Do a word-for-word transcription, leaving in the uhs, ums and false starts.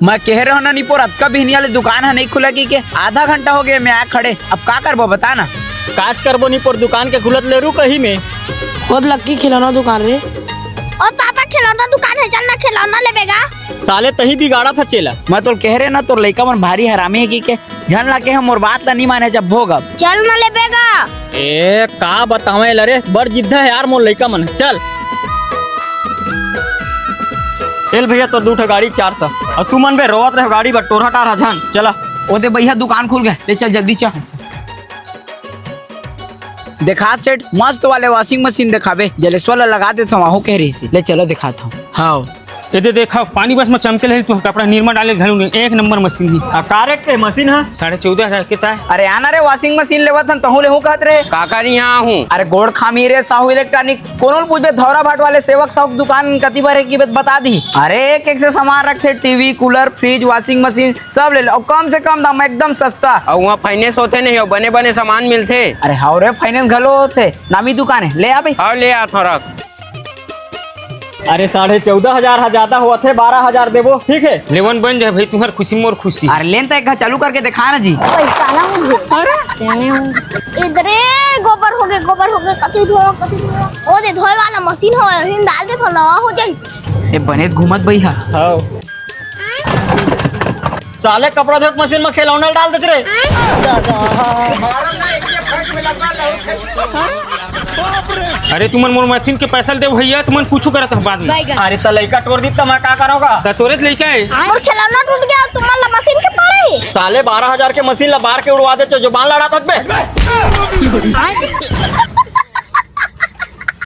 मैं कहे रहो ना निपोर, अतका बिहनिया ले दुकान ह नइ खुला कहिके, आधा घंटा हो गया मैं आ खड़े। अब का करबो बता ना। काच करबो निपोर, दुकान के खुलत ले रुक कही में। खुद लक्की खिलौना दुकान रे। ओ पापा, खिलौना दुकान हे, चल ना खिलौना लेबे गा। साले तही बिगाड़ा था चेला। मैं तो कहे रहे ना तोर लइका मन भारी हरामी हे कहिके, झन ला के हम मोर बात ला नी माने जब भोग अब। चल ना लेबे गा। ए, का बतावें ला रे, बड़ जिद्दा हे यार मोर लइका मन। चल। चल भैया, तो दू ठो गाड़ी चार सौ। अउ तुमन बे रोवत रहे गाड़ी बर, टोरहा टारहा झन। चला। ओ दे भैया, दुकान खुल गए, ले चल जल्दी चल। देखा सेठ, मस्त वाले washing machine देखाबे, जलेश्वर ला लगा देथव, आहू कहे रहिसे। ले चलो देखाथव। हाँ। ए दे देखा, पानी बस में चमके ले, तू कपड़ा निरमा डाले घलू नहीं, एक नंबर मशीन ही। आ, का रेट के मशीन है? साढ़े चौदह हजार के ताय। अरे आना रे, washing machine लेवत हन, तहूँ लेहूँ कहत रहे। काकर यहाँ हूँ? अरे गोड़ खामी रे, साहू इलेक्ट्रॉनिक। कोनो ल पूछबे, धौरा भाट वाले सेवक साहू के दुकान कति बर हे कि बता दी। अरे एक एक से सामान रखथे, TV, cooler, fridge, washing machine, सब ले ले, अउ कम से कम दाम, एकदम सस्ता। अउ वहाँ फाइनेंस होथे नहीं, अउ बने बने सामान मिलथे। अरे हाव रे, फाइनेंस घलो होथे, नामी दुकान हे, ले आ भाई। हाँ, ले आ थोड़ा। अरे साढ़े चौदह हजार हा ज्यादा होवत हे, बारह हजार देबो, ठीक है? लेवन बन जाए भाई, तुम्हार खुशी मोर खुशी। अरे लेन तो एक घा चालू करके देखा ना जी। पैसा ना मुझे। अरे इधरे गोबर हो गए, गोबर हो गए, कति धो, कति धो। ओ दे धोए वाला मशीन हो, हिन डाल दे तो नवा हो जाई। ए बने घूमत भैया। हाँ। साले कपड़ा धोए के मशीन में खिलौना डाल देत रे। अरे तुमन मोर मशीन के पैसा ल दे भैया, तुमन कुछ करत हो बाद में। अरे त लइका टोर दी त मैं का करोगा? त तोरे त लइका है। मोर खिलौना टूट गया, तुमन ला मशीन के पड़े। साले बारह हजार के मशीन ला बार के उड़वा दे, जो बाल लड़ा थक बे।